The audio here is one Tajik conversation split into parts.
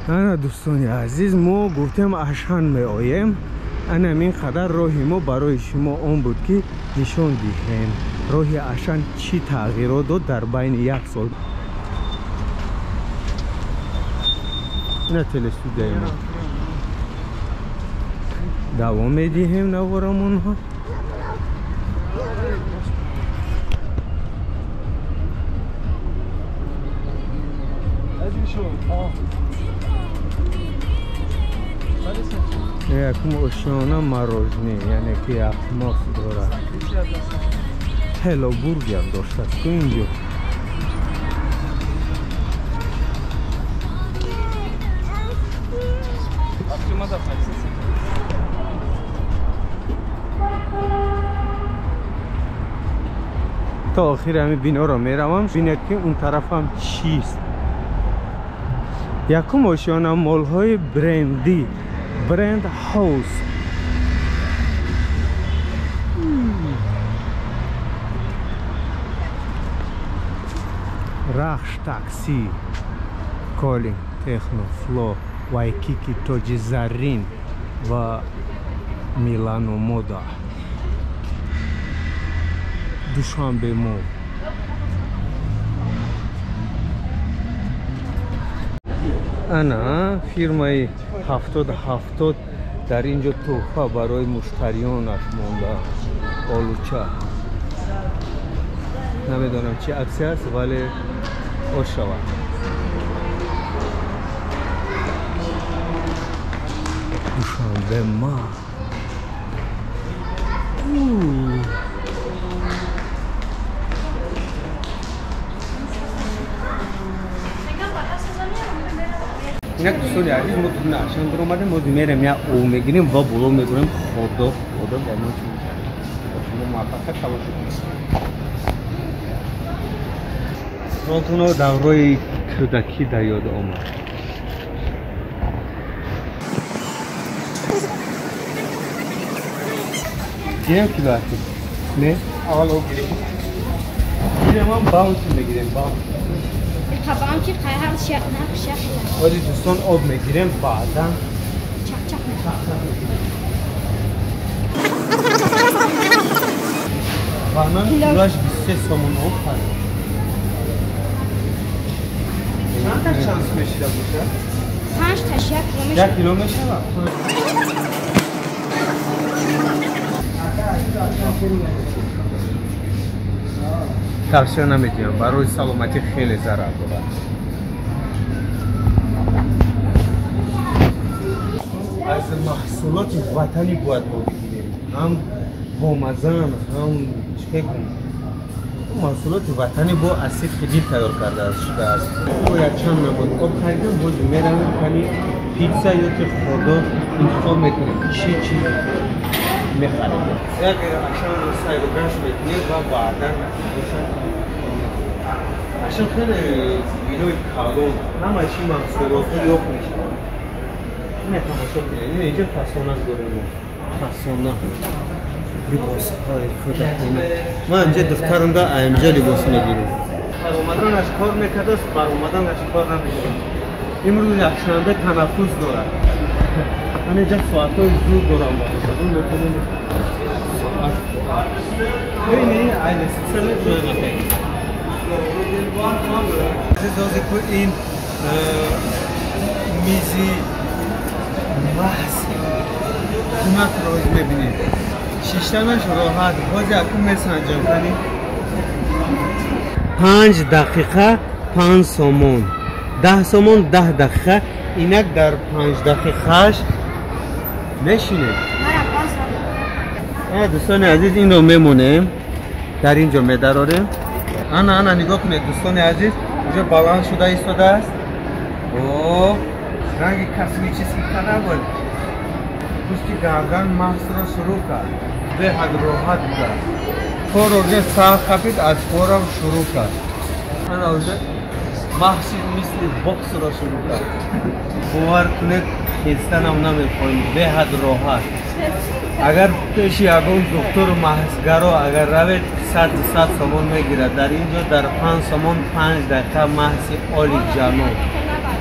Ана дӯстони азиз, мо гуфтем Ашан меоем. Ана ин қадар роҳи мо барои шумо он буд, ки нишон диҳем роҳи Ашан чӣ тағйирот дод дар байни як сол. Ина телестудияи мо. Давом медиҳем наворамонҳо. Якум ошёна мороженое, яъне ки яхмос дорад. Хело бургер доштааст ку инҷо. То охири ҳамин биноро меравам, бинед ки он тарафам чист. Якум ошёна молҳои брендӣ, бренд хаус. Рахш такси, Колин, Техно, Фло, Вайкики, Тоҷи Зарин ва Милано Мода. Душанбе Мол. Ана фирмаи 70-70 дар инҷо тӯҳфа барои муштариёнаш монда. Олуча. Намедонам чи аксия аст, вале ош шавад. Душанбе ма. Инак дӯстони азиз, мо дуна Ашан баромадем, мо мерем як ов мегирем ва боло мегӯрем. Худо худо дар мо чӣ мешавад. Шумо муваффақият тамошо кунед. Ротуно даврои кӯдакӣ дар ёд омад. Гирем ки баъди? Не? Аввал об гирем. Гирем ҳам баунти мегирем, баунти. Баунти қайҳар шах. Оли дӯстон об мегирем, баъдан чақ-чақ мекунем. Банан килоаш 23 сомон об харид. Чанд та шанс мешида бошад? 5 таш 1 кило мешавад. 1 кило мешавад? Тавсия намедиҳам, барои саломатӣ хеле зарар дорад. Аз маҳсулоти ватанӣ бояд мо бигирем, ҳам бомазан, ҳам чӣ бигӯм, маҳсулоти ватанӣ бо аз сидқи дил тайёр карда шудааст. Мо якчанд намуд об харидем, боз меравем кани питса ё ки хӯрдо интихоб мекунем, чӣ чӣ мехарем. Як Ашанро сайру гашт мекунем ва баъдан натиҷаша. Ашан хеле бинои калон, ҳама чӣ маҳсулотҳо ёфт мешавад. Ина тамошо кунед, ина инҷо фасона дорем мо. Фасона. Либосҳои кӯдакона. Ман инҷа духтарамда инҷа либос мегирем. Баромаданаш кор мекардааст, баромаданаш кор намекард. Имрӯз якшанбе танаффус дорад. Ман инҷа соатҳои зуд дорам барои метавонем соат. Бибинед, айна сисаме ҷой мекунем. Азиз, ку ин мизи маҳз кӯмакро мебинед. Шиштанаш роҳат, боз якум месанҷам кани. 5 дақиқа 5 сомон, 10 сомон 10 дақиқа. Инак дар 5 дақиқааш мешинед. Дӯстони азиз, инро мемонем, дар ин ҷо медарорем. Ана ана нигоҳ кунед дӯстони азиз, уже баланд шуда истодааст. О, ранги космический корабль. Пушти гардан маҳсро шурӯъ кард. Беҳад роҳат будааст. Кор уже сар қапид, аз корам шурӯъ кард. Ана уже маҳси мисли боксро шурӯъ кард. Бовар кунед, хестанам намехоҳем, беҳад роҳат. Агар пеши ягон духтуру маҳсгаро агар равед, 100 сомон мегирад. Дар ин ҷо дар 5 сомон 5 дақиқа маҳси олиҷаноб.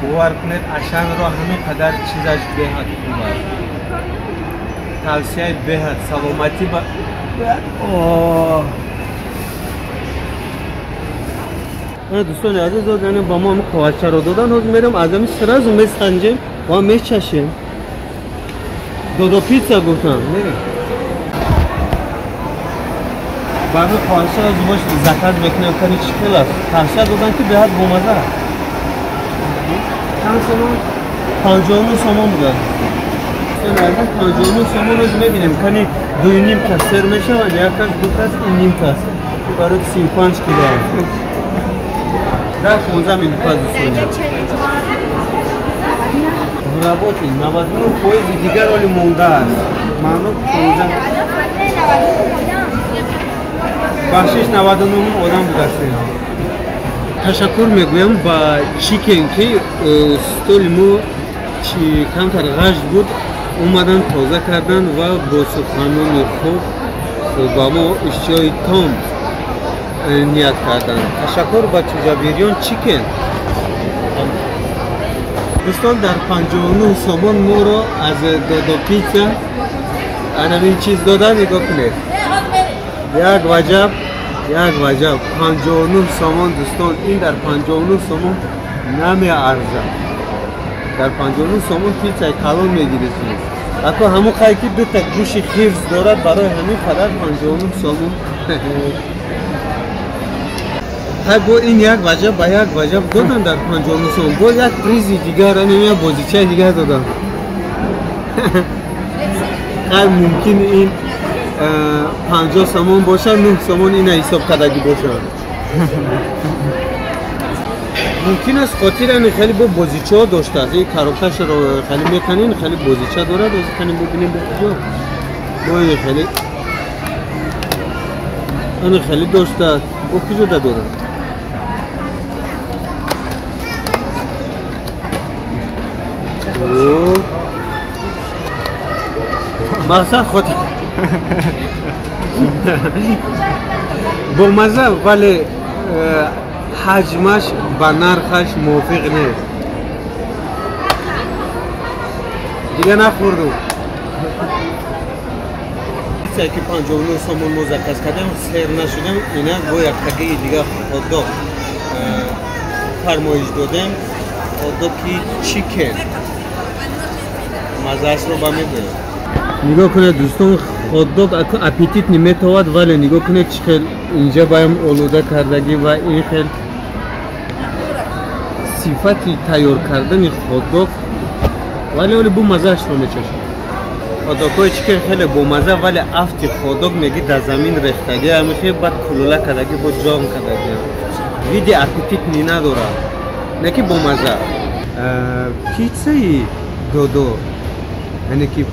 Бовар кунед, Ашанро ҳамин қадар чизаш беҳад хуб аст. Тавсияи беҳад саломатӣ ба дӯстони азиз, яъне ба мо ҳамин қовачаро додан, ҳозир мерам аз ҳамин сразу месанҷем ва мечашем. Додо пицца гуфтам, мерем. Ба ҳамин қовачаро зубош заказ мекунем, кани чӣ хел аст. Тавсия додан ки беҳад бомаза аст. Чанд сомон? 59 сомон буда. 59 сомон рӯз мебинем, кани дуюним кас сер мешавад, як кас, ду кас, ин ним кас. Барои 35 кило аст. 10-15 минут пас дӯстони. Работи 99% дигар оли мондааст. Маъно 15 бахшиш 99 одам будааст. Ташаккур мегӯям ба Чикен ки столи мо камтар ғашт буд, омадан тоза кардан ва бо суханони хуб ба мо иштиҳои том ният карданд. Ташаккур ба Чӯҷабирён Чикен. Дӯстон, дар 59 сомон моро аз Додо Пицца анамин чиз додан, нигоҳ кунед. Як ваҷаб, як ваҷаб, 59 сомон дӯстон, ин дар 59 сомон намеарзад. Дар 59 сомон пиццаи калон мегиред. Ако ҳамон қай ки дута гӯши хирс дорад, барои ҳамин қадар 59 сомон. Ҳай бо ин як ваҷаб ба як ваҷаб додан дар 59 сомон. Бо як призи дигар, як бозичаи дигар додан. Хай мумкин ин 50 сомон бошад, 9 сомон ина ҳисоб кардагӣ бошад. Мумкин аст хотирани хеле бо бозичаҳо доштааст. Ин коробкашро хеле меканин, хеле бозича дорад. Озӣ канем бибинем бо куҷо. Бо ин хеле ин хеле доштааст. Бо куҷо да дорад? Мақсад хотир бомаза, вале ҳаҷмаш ба нархаш мувофиқ нест. Дига нахӯрдум. Ки 59 сомон мо заказ кардем, сер нашудем, инак бо яктагии дига хот-дог фармоиш додем. Хот-доги чикен. Мазаашро ба мегӯем. Нигоҳ кунед дӯстон, хот-дог аппетит неметовад, вале нигоҳ кунед чӣ хел инҷа баям олуда кардагӣ ва ин хел сифати тайёр кардани хот-дог, вале оли бу мазаашро мечашад. Хот-догҳои чикен хеле бомаза, вале афти хот-дог меги дар замин рехтагӣ, ҳамихе баъд кулула кардагӣ, бо ҷом кардагӣ. Види аппетит ни надорад, не ки бомаза. Пиццаи Додо, яъне ки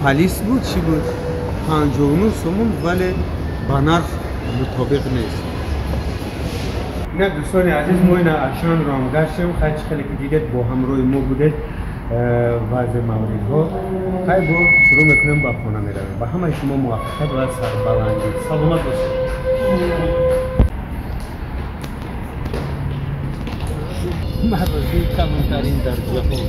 палис буд, чӣ буд? 59 сомон, вале ба нарх мутобиқ нест. Ина дӯстони азиз, мо ина Ашанро ҳам гаштем. Хай чӣ хеле ки дидед, бо ҳамроҳи мо будед ваъзе мавридҳо. Хай бо шурӯъ мекунем, ба хона меравем. Ба ҳамаи шумо муваффақият ва сарбаландӣ. Саломат бошед. Марозии камтарин дар ҷаҳон.